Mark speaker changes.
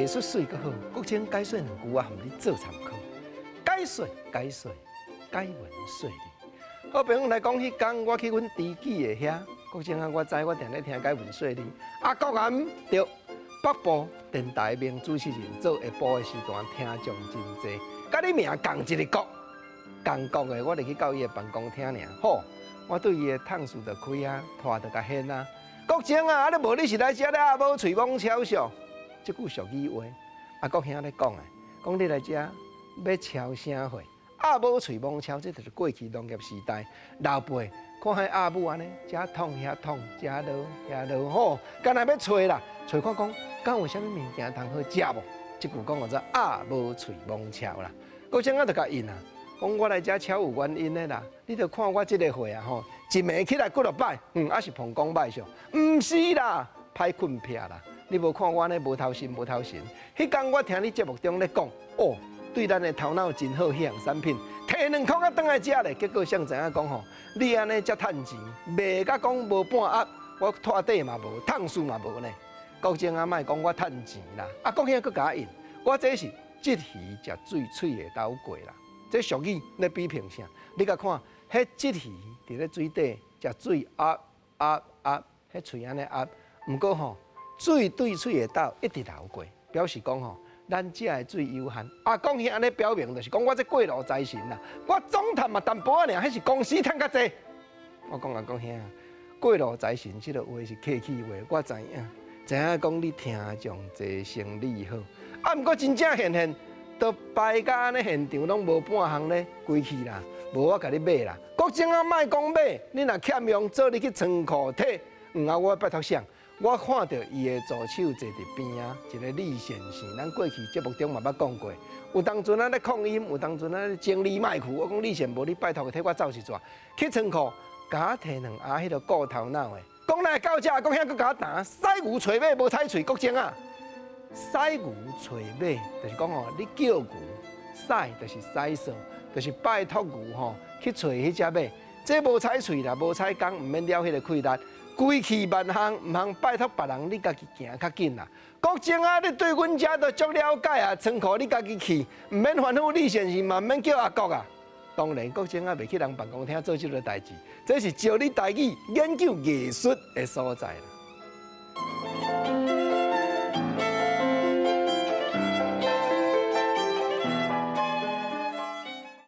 Speaker 1: 藝術媠閣好，國清解說兩句，我含你做參考。解說解說解文說理。好朋友來講，彼工我去阮知己的遐，國清啊，我知我定咧聽解文說理。阿國啊，對，北部電台名主持人做下晡的時段，聽眾真濟，佮你名仝一个國，仝國的，我入去到伊的辦公廳爾，好，我對伊的燙數就開啊，拖就共掀啊。國清啊，啊你無你是來遮咧鴨母喙罔超俗，這句俗語話，阿國兄咧講的，講你來遮欲超啥貨？鴨母喙罔超，這就是過去農業時代老輩看彼鴨母按呢，遮捅遐捅，遮落遐落吼，敢若欲揣啦，揣看講，敢有啥物物件通好食無？這句講叫做鴨母喙罔超啦。國清啊，就共應啊，講我來遮超有原因的啦。你著看我這个歲啊吼，一暝起來幾落擺，抑是膀胱䆀相，毋是啦，歹睏癖啦。你無看我按呢無頭神無頭神，彼工我聽你節目中咧講，哦，對咱的頭腦真好，彼項產品，提2箍仔轉來食咧，結果誰知影講吼，你按呢遮趁錢，賣甲講無半鴨，我拖底嘛無，燙數嘛無呢。國清啊，莫講我趁錢啦，啊，國兄閣共我應，我這是鯽魚食水喙會斗過啦。這俗語咧比評啥？你共看，彼鯽魚佇咧水底食水鴨鴨鴨，彼喙按呢鴨，毋過吼，水對喙會斗一直流過，表示講吼，咱食的水有限。啊，講兄按呢表明就是講我這過路財神啦，我總趁嘛淡薄仔爾，彼是公司趁較濟。我講啊講兄，過路財神這个話是客氣話，我知影，知影講你聽眾濟生意好。啊，毋過真正現現，都擺甲按呢現場攏無半項咧規氣啦，無我共你買啦。國清啊，莫講買，你若欠用，做你去倉庫提。啊，我拜託誰？我看著伊的助手坐佇邊仔，一个李先生，咱過去節目中嘛捌講過。有當陣仔咧擴音，有當陣仔咧整理麥克。我講李先無你拜託替我走一逝，去倉庫，共我提兩盒彼个顧頭腦的。講來到遮，講遐閣共我彈，屎牛揣馬無彩喙，國清啊！屎牛揣馬，就是講吼，你叫牛屎就是屎掃，就是拜託牛吼去揣彼隻馬。這無彩喙啦，無彩工，毋免了彼个氣力。規氣萬項，毋通拜託別人，你家己行較緊啦。國清啊，你對阮遮都足了解啊，倉庫你家己去，毋免煩惱李先生，嘛毋免叫阿國啊。當然，國清啊，袂去人辦公廳做這个代誌，這是招你台語研究藝術的所在啦。